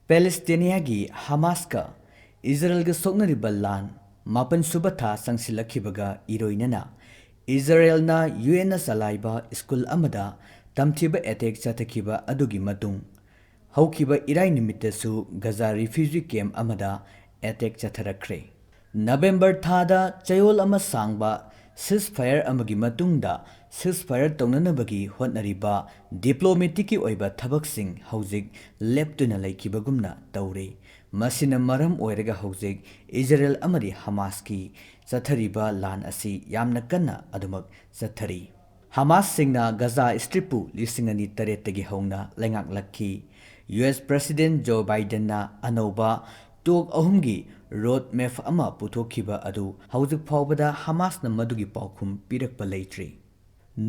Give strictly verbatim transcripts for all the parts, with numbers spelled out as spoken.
ꯄꯦꯂꯦꯁꯇꯤꯅꯤꯌꯥꯒꯤ ꯍꯃꯥꯁꯀ ꯏꯖꯔꯦꯜꯒ ꯁꯣꯛꯅꯔꯤꯕ ꯂꯥꯟ ꯃꯥꯄꯟ ꯁꯨꯕ ꯊꯥ ꯆꯪꯁꯤꯜꯂꯛꯈꯤꯕꯒ ꯏꯔꯣꯏꯅꯅ ꯏꯖꯔꯦꯜꯅ ꯌꯨ ꯑꯦꯟꯅ ꯆꯂꯥꯏꯕ ꯁ꯭ꯀꯨꯜ ꯑꯃꯗ ꯇꯝꯊꯤꯕ ꯑꯦꯇꯦꯛ ꯆꯠꯊꯈꯤꯕ ꯑꯗꯨꯒꯤ ꯃꯇꯨꯡ ꯍꯧꯈꯤꯕ ꯏꯔꯥꯏ ꯅꯨꯃꯤꯠꯇꯁꯨ ꯒꯖꯥ ꯔꯤꯐ꯭ꯌꯨꯖꯤ ꯀꯦꯝꯞ ꯑꯃꯗ ꯑꯦꯇꯦꯛ ꯆꯠꯊꯔꯛꯈ꯭ꯔꯦ꯫ ꯅꯕꯦꯝꯕꯔ ꯊꯥꯗ ꯆꯌꯣꯜ ꯑꯃ ꯁꯥꯡꯕ ceasefire ꯑꯃꯒꯤ ꯃꯇꯨꯡꯗ ceasefire ꯇꯧꯅꯅꯕꯒꯤ ꯍꯣꯠꯅꯔꯤꯕ ꯗꯤꯄ꯭ꯂꯣꯃꯦꯇꯤꯛꯀꯤ ꯑꯣꯏꯕ ꯊꯕꯛꯁꯤꯡ ꯍꯧꯖꯤꯛ ꯂꯦꯞꯇꯨꯅ ꯂꯩꯈꯤꯕꯒꯨꯝꯅ ꯇꯧꯔꯤ꯫ ꯃꯁꯤꯅ ꯃꯔꯝ ꯑꯣꯏꯔꯒ ꯍꯧꯖꯤꯛ ꯏꯖꯔꯦꯜ ꯑꯃꯗꯤ ꯍꯃꯥꯁꯀꯤ ꯆꯠꯊꯔꯤꯕ ꯂꯥꯟ ꯑꯁꯤ ꯌꯥꯝꯅ ꯀꯟꯅ ꯑꯗꯨꯃꯛ ꯆꯠꯊꯔꯤ꯫ ꯍꯃꯥꯁꯁꯤꯡꯅ ꯒꯖꯥ ꯁ꯭ꯇ꯭ꯔꯤꯞꯄꯨ ꯂꯤꯁꯤꯡ ꯑꯅꯤ ꯇꯔꯦꯠꯇꯒꯤ ꯍꯧꯅ ꯂꯩꯉꯥꯛꯂꯛꯈꯤ꯫ ꯌꯨ ꯑꯦꯁ ꯄ꯭ꯔꯦꯁꯤꯗꯦꯟꯠ ꯖꯣ ꯕꯥꯏꯗꯦꯟꯅ ꯑꯅꯧꯕ ꯇꯣꯛ ꯑꯍꯨꯝꯒꯤ ꯔꯣꯗ ꯃꯦꯞ ꯑꯃ ꯄꯨꯊꯣꯛꯈꯤꯕ ꯑꯗꯨ ꯍꯧꯖꯤꯛ ꯐꯥꯎꯕꯗ ꯍꯃꯥꯁꯅ ꯃꯗꯨꯒꯤ ꯄꯥꯎꯈꯨꯝ ꯄꯤꯔꯛꯄ ꯂꯩꯇ꯭ꯔꯤ꯫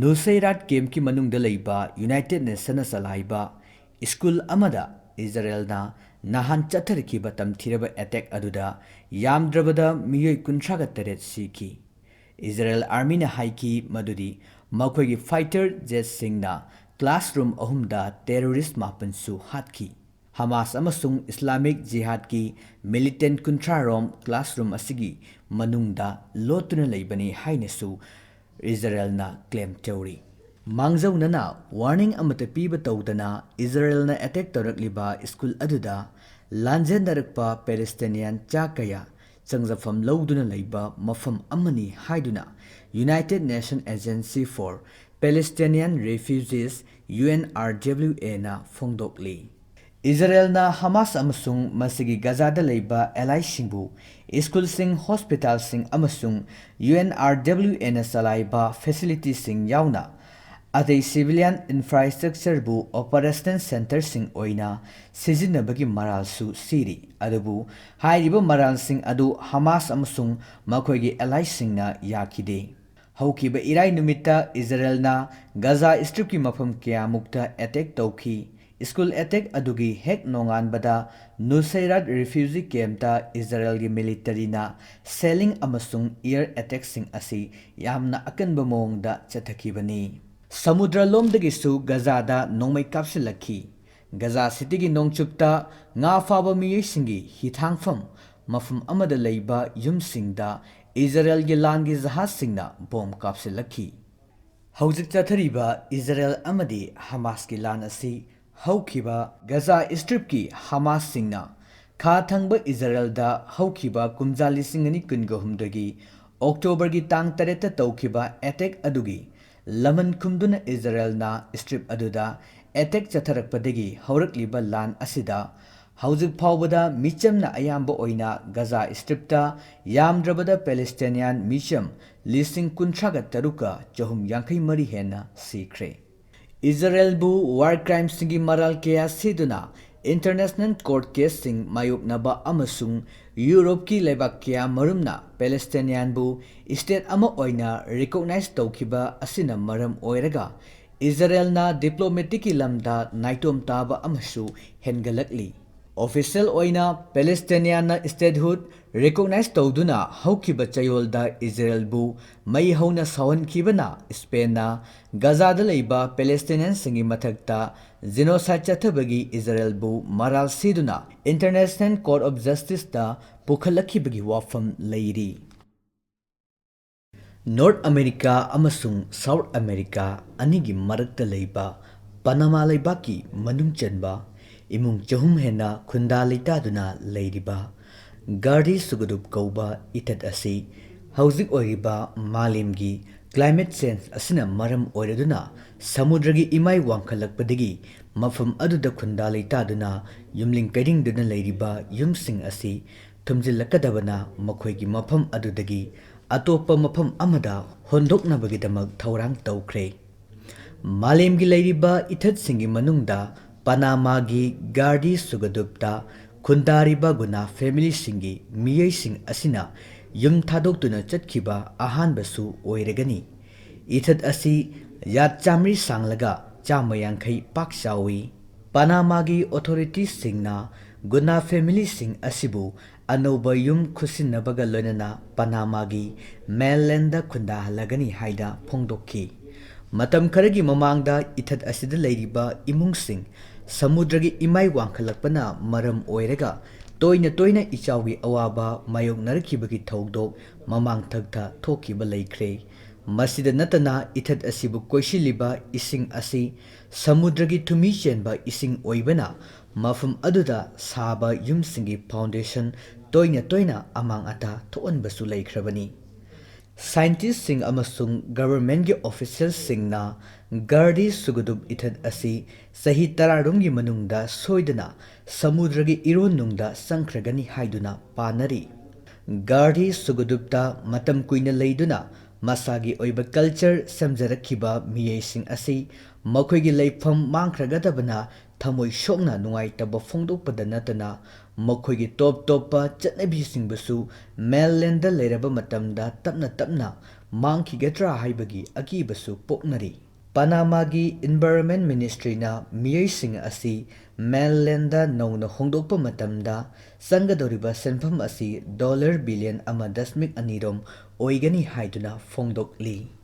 ꯅꯨꯁꯩꯔꯥꯠ ꯀꯦꯝꯞꯀꯤ ꯃꯅꯨꯡꯗ ꯂꯩꯕ ꯌꯨꯅꯥꯏꯇꯦꯗ ꯅꯦꯁꯟꯅ ꯆꯂꯥꯏꯕ ꯁ꯭ꯀꯨꯜ ꯑꯃꯗ ꯏꯖꯔꯦꯜꯅ ꯅꯍꯥꯟ ꯆꯠꯊꯔꯛꯈꯤꯕ ꯇꯝꯊꯤꯔꯕ ꯑꯦꯇꯦꯛ ꯑꯗꯨꯗ ꯌꯥꯝꯗ꯭ꯔꯕꯗ ꯃꯤꯑꯣꯏ ꯀꯨꯟꯊ꯭ꯔꯥꯒ ꯇꯔꯦꯠ ꯁꯤꯈꯤ꯫ ꯏꯖꯔꯦꯜ ꯑꯥꯔꯃꯤꯅ ꯍꯥꯏꯈꯤ ꯃꯗꯨꯗꯤ ꯃꯈꯣꯏꯒꯤ ꯐꯥꯏꯇꯔ ꯖꯦꯠꯁꯤꯡꯅ ꯀ꯭ꯂꯥꯁꯔꯨꯝ ꯑꯍꯨꯝꯗ ꯇꯦꯔꯣꯔꯤꯁ ꯃꯥꯄꯟꯁꯨ ꯍꯥꯠꯈꯤ꯫ ꯍꯃꯥꯁ ꯑꯃꯁꯨꯡ ꯏꯁꯂꯥꯃꯤꯛ ꯖꯤꯍꯥꯗꯀꯤ ꯃꯤꯂꯤꯇꯦꯟꯠ ꯀꯨꯟꯊ꯭ꯔꯥ ꯔꯣꯝ ꯀ꯭ꯂꯥꯁꯔꯨꯝ ꯑꯁꯤꯒꯤ ꯃꯅꯨꯡꯗ ꯂꯣꯠꯇꯨꯅ ꯂꯩꯕꯅꯤ ꯍꯥꯏꯅꯁꯨ ꯏꯖꯔꯦꯜꯅ ꯀ꯭ꯂꯦꯝ ꯇꯧꯔꯤ꯫ ꯃꯥꯡꯖꯧꯅꯅ ꯋꯥꯔꯅꯤꯡ ꯑꯃꯠꯇ ꯄꯤꯕ ꯇꯧꯗꯅ ꯏꯖꯔꯦꯜꯅ ꯑꯦꯇꯦꯛ ꯇꯧꯔꯛꯂꯤꯕ ꯁ꯭ꯀꯨꯜ ꯑꯗꯨꯗ ꯂꯥꯟꯖꯦꯟꯅꯔꯛꯄ ꯄꯦꯂꯦꯁꯇꯤꯅꯤꯌꯥꯟ ꯆꯥ ꯀꯌꯥ ꯆꯪꯖꯐꯝ ꯂꯧꯗꯨꯅ ꯂꯩꯕ ꯃꯐꯝ ꯑꯃꯅꯤ ꯍꯥꯏꯗꯨꯅ United Nations Agency for Palestinian Refugees, U N R W A ꯅ ꯐꯣꯡꯗꯣꯛꯂꯤ꯫ ꯏꯖꯔꯦꯜꯅ ꯍꯃꯥꯁ ꯑꯃꯁꯨꯡ ꯃꯁꯤꯒꯤ ꯒꯖꯥꯗ ꯂꯩꯕ ꯑꯦꯂꯥꯏꯁꯤꯡꯕꯨ ꯁ꯭ꯀꯨꯜꯁꯤꯡ, ꯍꯣꯁꯄꯤꯇꯥꯜꯁꯤꯡ ꯑꯃꯁꯨꯡ U N R W A ꯅ ꯆꯂꯥꯏꯕ ꯐꯦꯁꯤꯂꯤꯇꯤꯁꯤꯡ ꯌꯥꯎꯅ ꯑꯇꯩ ꯁꯤꯚꯤꯂꯤꯌꯟ ꯏꯟꯐ꯭ꯔꯥꯁ꯭ꯇ꯭ꯔꯛꯆꯔꯕꯨ ꯑꯣꯄꯔꯦꯁꯅꯦꯜ ꯁꯦꯟꯇꯔꯁꯤꯡ ꯑꯣꯏꯅ ꯁꯤꯖꯤꯟꯅꯕꯒꯤ ꯃꯔꯥꯜꯁꯨ ꯁꯤꯔꯤ꯫ ꯑꯗꯨꯕꯨ ꯍꯥꯏꯔꯤꯕ ꯃꯔꯥꯜꯁꯤꯡ ꯑꯗꯨ ꯍꯃꯥꯁ ꯑꯃꯁꯨꯡ ꯃꯈꯣꯏꯒꯤ ꯑꯦꯂꯥꯏꯁꯤꯡꯅ ꯌꯥꯈꯤꯗꯦ꯫ ꯍꯧꯈꯤꯕ ꯏꯔꯥꯏ ꯅꯨꯃꯤꯠꯇ ꯏꯖꯔꯦꯜꯅ ꯒꯖꯥ ꯁ꯭ꯇ꯭ꯔꯤꯞꯀꯤ ꯃꯐꯝ ꯀꯌꯥꯃꯨꯛꯇ ꯑꯦꯇꯦꯛ ꯇꯧꯈꯤ꯫ ꯁ꯭ꯀꯨꯜ ꯑꯦꯇꯦꯛ ꯑꯗꯨꯒꯤ ꯍꯦꯛ ꯅꯣꯡꯉꯥꯟꯕꯗ ꯅꯨꯁꯩꯔꯥꯠ ꯔꯤꯐ꯭ꯌꯨꯖꯤ ꯀꯦꯝꯞꯇ ꯏꯖꯔꯦꯜꯒꯤ ꯃꯤꯂꯤꯇꯔꯤꯅ ꯁꯦꯂꯤꯡ ꯑꯃꯁꯨꯡ ꯑꯦꯌꯔ ꯑꯦꯇꯦꯛꯁꯤꯡ ꯑꯁꯤ ꯌꯥꯝꯅ ꯑꯀꯟꯕ ꯃꯑꯣꯡꯗ ꯆꯠꯊꯈꯤꯕꯅꯤ꯫ ꯁꯃꯨꯗ꯭ꯔ ꯂꯣꯝꯗꯒꯤꯁꯨ ꯒꯖꯥꯗ ꯅꯣꯡꯃꯩ ꯀꯥꯞꯁꯤꯜꯂꯛꯈꯤ꯫ ꯒꯖꯥ ꯁꯤꯇꯤꯒꯤ ꯅꯣꯡꯆꯨꯞꯇ ꯉꯥ ꯐꯥꯕ ꯃꯤꯑꯣꯏꯁꯤꯡꯒꯤ ꯍꯤꯊꯥꯡꯐꯝ ꯃꯐꯝ ꯑꯃꯗ ꯂꯩꯕ ꯌꯨꯝꯁꯤꯡꯗ ꯏꯖꯔꯦꯜꯒꯤ ꯂꯥꯟꯒꯤ ꯖꯍꯥꯖꯁꯤꯡꯅ ꯕꯣꯝ ꯀꯥꯞꯁꯤꯜꯂꯛꯈꯤ꯫ ꯍꯧꯖꯤꯛ ꯆꯠꯊꯔꯤꯕ ꯏꯖꯔꯦꯜ ꯑꯃꯗꯤ ꯍꯃꯥꯁꯀꯤ ꯂꯥꯟ ꯑꯁꯤ ꯍꯧꯈꯤꯕ ꯒꯖꯥ ꯁ꯭ꯇ꯭ꯔꯤꯞꯀꯤ ꯍꯃꯥꯁꯁꯤꯡꯅ ꯈꯥ ꯊꯪꯕ ꯏꯖꯔꯦꯜꯗ ꯍꯧꯈꯤꯕ ꯀꯨꯝꯖꯥ ꯂꯤꯁꯤꯡ ꯑꯅꯤ ꯀꯨꯟꯒ ꯍꯨꯝꯗꯣꯏꯒꯤ ꯑꯣꯛꯇꯣꯕꯔꯒꯤ ꯇꯥꯡ ꯇꯔꯦꯠꯇ ꯇꯧꯈꯤꯕ ꯑꯦꯇꯦꯛ ꯑꯗꯨꯒꯤ ꯂꯃꯟ ꯈꯨꯝꯗꯨꯅ ꯏꯖꯔꯦꯜꯅ ꯁ꯭ꯇ꯭ꯔꯤꯞ ꯑꯗꯨꯗ ꯑꯦꯇꯦꯛ ꯆꯠꯊꯔꯛꯄꯗꯒꯤ ꯍꯧꯔꯛꯂꯤꯕ ꯂꯥꯟ ꯑꯁꯤꯗ ꯍꯧꯖꯤꯛ ꯐꯥꯎꯕꯗ ꯃꯤꯆꯝꯅ ꯑꯌꯥꯝꯕ ꯑꯣꯏꯅ ꯒꯖꯥ ꯁ꯭ꯇ꯭ꯔꯤꯞꯇ ꯌꯥꯝꯗ꯭ꯔꯕꯗ ꯄꯦꯂꯦꯁꯇꯥꯏꯅꯤꯌꯥꯟ ꯃꯤꯆꯝ ꯂꯤꯁꯤꯡ ꯀꯨꯟꯊ꯭ꯔꯥꯒ ꯇꯔꯨꯛꯀ ꯆꯍꯨꯝ ꯌꯥꯡꯈꯩ ꯃꯔꯤ ꯍꯦꯟꯅ ꯁꯤꯈ꯭ꯔꯦ꯫ ꯏꯖꯔꯦꯜꯕꯨ ꯋꯥꯔ ꯀ꯭ꯔꯥꯏꯝꯁꯤꯡꯒꯤ ꯃꯔꯥꯜ ꯀꯌꯥ ꯁꯤꯗꯨꯅ ꯏꯟꯇꯔꯅꯦꯁꯅꯦꯜ ꯀꯣꯔꯠ ꯀꯦꯁꯁꯤꯡ ꯃꯥꯌꯣꯛꯅꯕ ꯑꯃꯁꯨꯡ ꯌꯨꯔꯣꯞꯀꯤ ꯂꯩꯕꯥꯛ ꯀꯌꯥ ꯃꯔꯨꯝꯅ ꯄꯦꯂꯦꯁꯇꯥꯏꯅꯤꯌꯥꯟꯕꯨ ꯁ꯭ꯇꯦꯠ ꯑꯃ ꯑꯣꯏꯅ ꯔꯤꯀꯣꯛꯅꯥꯏꯖ ꯇꯧꯈꯤꯕ ꯑꯁꯤꯅ ꯃꯔꯝ ꯑꯣꯏꯔꯒ ꯏꯖꯔꯦꯜꯅ ꯗꯤꯄ꯭ꯂꯣꯃꯦꯇꯤꯛꯀꯤ ꯂꯝꯗ ꯅꯥꯏꯇꯣꯝ ꯇꯥꯕ ꯑꯃꯁꯨ ꯍꯦꯟꯒꯠꯂꯛꯂꯤ꯫ ꯑꯣꯐꯤꯁꯤꯌꯦꯜ ꯑꯣꯏꯅ ꯄꯦꯂꯦꯁꯇꯥꯏꯅꯤꯌꯥꯟꯅ ꯁ꯭ꯇꯦꯠꯍꯨꯗ ꯔꯤꯀꯣꯛꯅꯥꯏꯖ ꯇꯧꯗꯨꯅ ꯍꯧꯈꯤꯕ ꯆꯌꯣꯜꯗ ꯏꯖꯔꯦꯜꯕꯨ ꯃꯩ ꯍꯧꯅ ꯁꯥꯎꯍꯟꯈꯤꯕꯅ ꯁ꯭ꯄꯦꯟꯅ ꯒꯖꯥꯗ ꯂꯩꯕ ꯄꯦꯂꯦꯁꯇꯥꯏꯅꯤꯌꯥꯟꯁꯤꯡꯒꯤ ꯃꯊꯛꯇ ꯖꯤꯅꯣꯁꯥꯏꯗ ꯆꯠꯊꯕꯒꯤ ꯏꯖꯔꯦꯜꯕꯨ ꯃꯔꯥꯜ ꯁꯤꯗꯨꯅ ꯏꯟꯇꯔꯅꯦꯁꯅꯦꯜ ꯀꯣꯔꯠ ꯑꯣꯐ ꯖꯁꯇꯤꯁꯇ ꯄꯨꯈꯠꯂꯛꯈꯤꯕꯒꯤ ꯋꯥꯐꯝ ꯂꯩꯔꯤ꯫ ꯅꯣꯔꯠ ꯑꯃꯦꯔꯤꯀꯥ ꯑꯃꯁꯨꯡ ꯁꯥꯎꯠ ꯑꯃꯦꯔꯤꯀꯥ ꯑꯅꯤꯒꯤ ꯃꯔꯛꯇ ꯂꯩꯕ ꯄꯅꯥꯃꯥ ꯂꯩꯕꯥꯛꯀꯤ ꯃꯅꯨꯡ ꯆꯟꯕ ꯏꯃꯨꯡ ꯆꯍꯨꯝ ꯍꯦꯟꯅ ꯈꯨꯟꯗꯥ ꯂꯩꯇꯥꯗꯨꯅ ꯂꯩꯔꯤꯕ ꯒꯥꯔꯗꯤ ꯁꯨꯒꯗꯨꯞ ꯀꯧꯕ ꯏꯊꯠ ꯑꯁꯤ ꯍꯧꯖꯤꯛ ꯑꯣꯏꯔꯤꯕ ꯃꯥꯂꯦꯝꯒꯤ ꯀ꯭ꯂꯥꯏꯃꯦꯠ ꯆꯦꯟꯖ ꯑꯁꯤꯅ ꯃꯔꯝ ꯑꯣꯏꯔꯗꯨꯅ ꯁꯃꯨꯗ꯭ꯔꯒꯤ ꯏꯃꯥꯏ ꯋꯥꯡꯈꯠꯂꯛꯄꯗꯒꯤ ꯃꯐꯝ ꯑꯗꯨꯗ ꯈꯨꯟꯗꯥ ꯂꯩꯇꯥꯗꯨꯅ ꯌꯨꯝꯂꯤꯡ ꯀꯩꯔꯤꯡꯗꯨꯅ ꯂꯩꯔꯤꯕ ꯌꯨꯝꯁꯤꯡ ꯑꯁꯤ ꯊꯨꯝꯖꯤꯜꯂꯛꯀꯗꯕꯅ ꯃꯈꯣꯏꯒꯤ ꯃꯐꯝ ꯑꯗꯨꯗꯒꯤ ꯑꯇꯣꯞꯄ ꯃꯐꯝ ꯑꯃꯗ ꯍꯣꯟꯗꯣꯛꯅꯕꯒꯤꯗꯃꯛ ꯊꯧꯔꯥꯡ ꯇꯧꯈ꯭ꯔꯦ꯫ ꯃꯥꯂꯦꯝꯒꯤ ꯂꯩꯔꯤꯕ ꯏꯊꯠꯁꯤꯡꯒꯤ ꯃꯅꯨꯡꯗ ꯄꯅꯥꯃꯥꯒꯤ ꯒꯥꯔꯗꯤ ꯁꯨꯒꯗꯨꯞꯇ ꯈꯨꯟꯗꯥꯔꯤꯕ ꯒꯨꯅꯥ ꯐꯦꯃꯤꯂꯤꯁꯤꯡꯒꯤ ꯃꯤꯑꯣꯏꯁꯤꯡ ꯑꯁꯤꯅ ꯌꯨꯝ ꯊꯥꯗꯣꯛꯇꯨꯅ ꯆꯠꯈꯤꯕ ꯑꯍꯥꯟꯕꯁꯨ ꯑꯣꯏꯔꯒꯅꯤ꯫ ꯏꯊꯠ ꯑꯁꯤ ꯌꯥꯠ ꯆꯥꯃꯔꯤ ꯁꯥꯡꯂꯒ ꯆꯥꯝꯃ ꯌꯥꯡꯈꯩ ꯄꯥꯛ ꯆꯥꯎꯏ꯫ ꯄꯅꯥꯃꯥꯒꯤ ꯑꯣꯊꯣꯔꯤꯇꯤꯁꯤꯡꯅ ꯒꯨꯅꯥ ꯐꯦꯃꯤꯂꯤꯁꯤꯡ ꯑꯁꯤꯕꯨ ꯑꯅꯧꯕ ꯌꯨꯝ ꯈꯨꯠꯁꯤꯟꯅꯕꯒ ꯂꯣꯏꯅꯅ ꯄꯅꯥꯃꯥꯒꯤ ꯃꯦꯟꯂꯦꯟꯗ ꯈꯨꯟꯗꯥꯍꯜꯂꯒꯅꯤ ꯍꯥꯏꯅ ꯐꯣꯡꯗꯣꯛꯈꯤ꯫ ꯃꯇꯝ ꯈꯔꯒꯤ ꯃꯃꯥꯡꯗ ꯏꯊꯠ ꯑꯁꯤꯗ ꯂꯩꯔꯤꯕ ꯏꯃꯨꯡꯁꯤꯡ ꯁꯃꯨꯗ꯭ꯔꯒꯤ ꯏꯃꯥꯏ ꯋꯥꯡꯈꯠꯂꯛꯄꯅ ꯃꯔꯝ ꯑꯣꯏꯔꯒ ꯇꯣꯏꯅ ꯇꯣꯏꯅ ꯏꯆꯥꯎꯒꯤ ꯑꯋꯥꯕ ꯃꯥꯌꯣꯛꯅꯔꯛꯈꯤꯕꯒꯤ ꯊꯧꯗꯣꯛ ꯃꯃꯥꯡ ꯊꯛꯇ ꯊꯣꯛꯈꯤꯕ ꯂꯩꯈ꯭ꯔꯦ꯫ ꯃꯁꯤꯗ ꯅꯠꯇꯅ ꯏꯊꯠ ꯑꯁꯤꯕꯨ ꯀꯣꯏꯁꯤꯜꯂꯤꯕ ꯏꯁꯤꯡ ꯑꯁꯤ ꯁꯃꯨꯗ꯭ꯔꯒꯤ ꯊꯨꯝꯃꯤ ꯆꯦꯟꯕ ꯏꯁꯤꯡ ꯑꯣꯏꯕꯅ ꯃꯐꯝ ꯑꯗꯨꯗ ꯁꯥꯕ ꯌꯨꯝꯁꯤꯡꯒꯤ ꯐꯥꯎꯟꯗꯦꯁꯟ ꯇꯣꯏꯅ ꯇꯣꯏꯅ ꯑꯃꯥꯡ ꯑꯇꯥ ꯊꯣꯛꯍꯟꯕꯁꯨ ꯂꯩꯈ꯭ꯔꯕꯅꯤ꯫ ꯁꯥꯏꯟꯇꯤꯁꯁꯤꯡ ꯑꯃꯁꯨꯡ ꯒꯚꯔꯟꯃꯦꯟꯠꯀꯤ ꯑꯣꯐꯤꯁꯤꯌꯦꯜꯁꯤꯡꯅ ꯒꯥꯔꯗꯤ ꯁꯨꯒꯗꯨꯞ ꯏꯊꯠ ꯑꯁꯤ ꯆꯍꯤ ꯇꯔꯥꯔꯣꯝꯒꯤ ꯃꯅꯨꯡꯗ ꯁꯣꯏꯗꯅ ꯁꯃꯨꯗ꯭ꯔꯒꯤ ꯏꯔꯣꯟꯅꯨꯡꯗ ꯆꯪꯈ꯭ꯔꯒꯅꯤ ꯍꯥꯏꯗꯨꯅ ꯄꯥꯅꯔꯤ꯫ ꯒꯥꯔꯗꯤ ꯁꯨꯒꯗꯨꯞꯇ ꯃꯇꯝ ꯀꯨꯏꯅ ꯂꯩꯗꯨꯅ ꯃꯁꯥꯒꯤ ꯑꯣꯏꯕ ꯀꯜꯆꯔ ꯁꯦꯝꯖꯔꯛꯈꯤꯕ ꯃꯤꯑꯣꯏꯁꯤꯡ ꯑꯁꯤ ꯃꯈꯣꯏꯒꯤ ꯂꯩꯐꯝ ꯃꯥꯡꯈ꯭ꯔꯒꯗꯕꯅ ꯊꯃꯣꯏ ꯁꯣꯛꯅ ꯅꯨꯡꯉꯥꯏꯇꯕ ꯐꯣꯡꯗꯣꯛꯄꯗ ꯅꯠꯇꯅ ꯃꯈꯣꯏꯒꯤ ꯇꯣꯞ ꯇꯣꯞꯄ ꯆꯠꯅꯕꯤꯁꯤꯡꯕꯨꯁꯨ ꯃꯦꯟꯂꯦꯟꯗ ꯂꯩꯔꯕ ꯃꯇꯝꯗ ꯇꯞꯅ ꯇꯞꯅ ꯃꯥꯡꯈꯤꯒꯗ꯭ꯔꯥ ꯍꯥꯏꯕꯒꯤ ꯑꯀꯤꯕꯁꯨ ꯄꯣꯛꯅꯔꯤ꯫ ꯄꯅꯥꯃꯥꯒꯤ ꯏꯟꯚꯥꯏꯔꯣꯟꯃꯦꯟꯠ ꯃꯤꯅꯤꯁꯇ꯭ꯔꯤꯅ ꯃꯤꯑꯣꯏꯁꯤꯡ ꯑꯁꯤ ꯃꯦꯟꯂꯦꯟꯗ ꯅꯧꯅ ꯍꯣꯡꯗꯣꯛꯄ ꯃꯇꯝꯗ ꯆꯪꯒꯗꯧꯔꯤꯕ ꯁꯦꯟꯐꯝ ꯑꯁꯤ ꯗꯣꯂꯔ ꯕꯤꯂꯤꯌꯟ ꯑꯃ ꯗꯁꯃꯤꯛ ꯑꯅꯤꯔꯣꯝ ꯑꯣꯏꯒꯅꯤ ꯍꯥꯏꯗꯨꯅ ꯐꯣꯡꯗꯣꯛꯂꯤ꯫